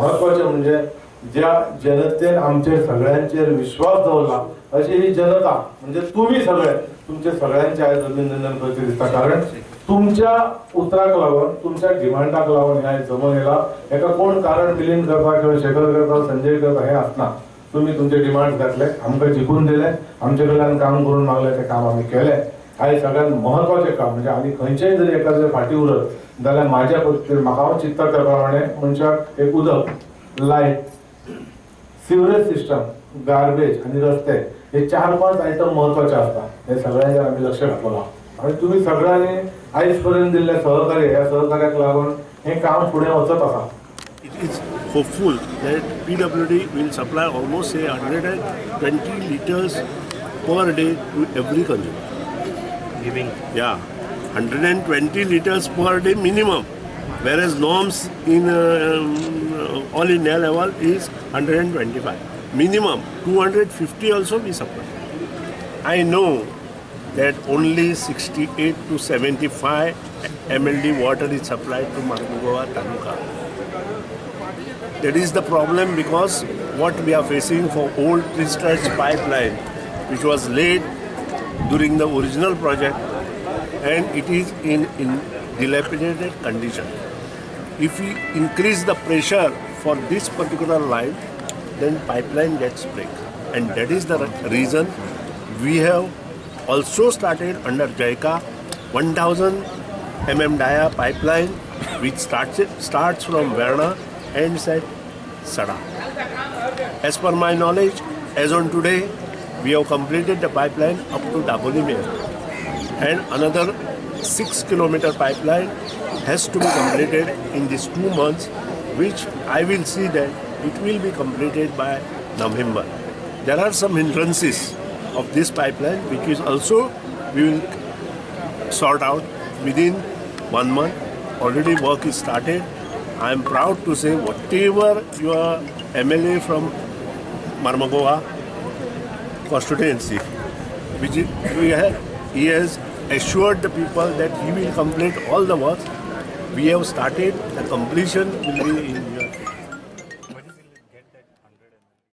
म्हत्वाचें म्हणजे ज्या जनतेन आमचेर सगळ्यांचेर विश्वास दवरला अशी ही जनता म्हणजे तुमी सगळे तुमचे सगळ्यांचे आयज अभिनंदन करचें दिसता, कारण तुमच्या उतराक लागून तुमच्या डिमांडाक लागून ह्या जमून येयला. हेका कोण कारण मिलिंद करता किंवा शेखर करता संजय करता हें आसना. तुमी तुमचे डिमांड घातले, आमकां जिखून दिले, आमचे कडल्यान काम करून मागलें, तें काम आमी केलें. आयज सगळ्यांत म्हत्वाचें काम म्हणजे आनी खंयचेय जरी एखादें फाटीं उरत जाल्यार म्हाज्या पद्दतीन म्हाका हांव चिंतता त्या प्रमाणे मनशाक एक उदक, लायट, सिवरेज सिस्टम, गार्बेज आनी रस्ते हे 4-5 आयटम म्हत्वाचे आसता. हे सगळ्यांचेर आमी लक्ष घातलो आनी तुमी सगळ्यांनी आयज पर्यंत दिल्ले सहकार्य ह्या सहकार्याक लागून हें काम फुडें वचत आसा. It is hopeful that PWD will supply almost say 120 liters per day to every consumer. Giving. Yeah, 120 liters per day minimum, whereas norms in all India level is 125. Minimum 250 also we supply. I know that only 68 to 75 MLD water is supplied to Marmagoa Taluka. That is the problem, because what we are facing for old pre-stretch pipeline, which was laid during the original project, and it is in dilapidated condition. If we increase the pressure for this particular line, then pipeline gets break, and that is the reason we have also started under JICA 1000 mm dia pipeline, which starts from Verna ends at Sada. As per my knowledge, as on today, we have completed the pipeline up to Dabolim, and another 6 kilometer pipeline has to be completed in these 2 months, which I will see that it will be completed by November. There are some hindrances of this pipeline, which is also we will sort out within 1 month. Already work is started. I am proud to say whatever your MLA from Marmagoa constituency, which is, he has assured the people that he will complete all the works. We have started, the completion will be in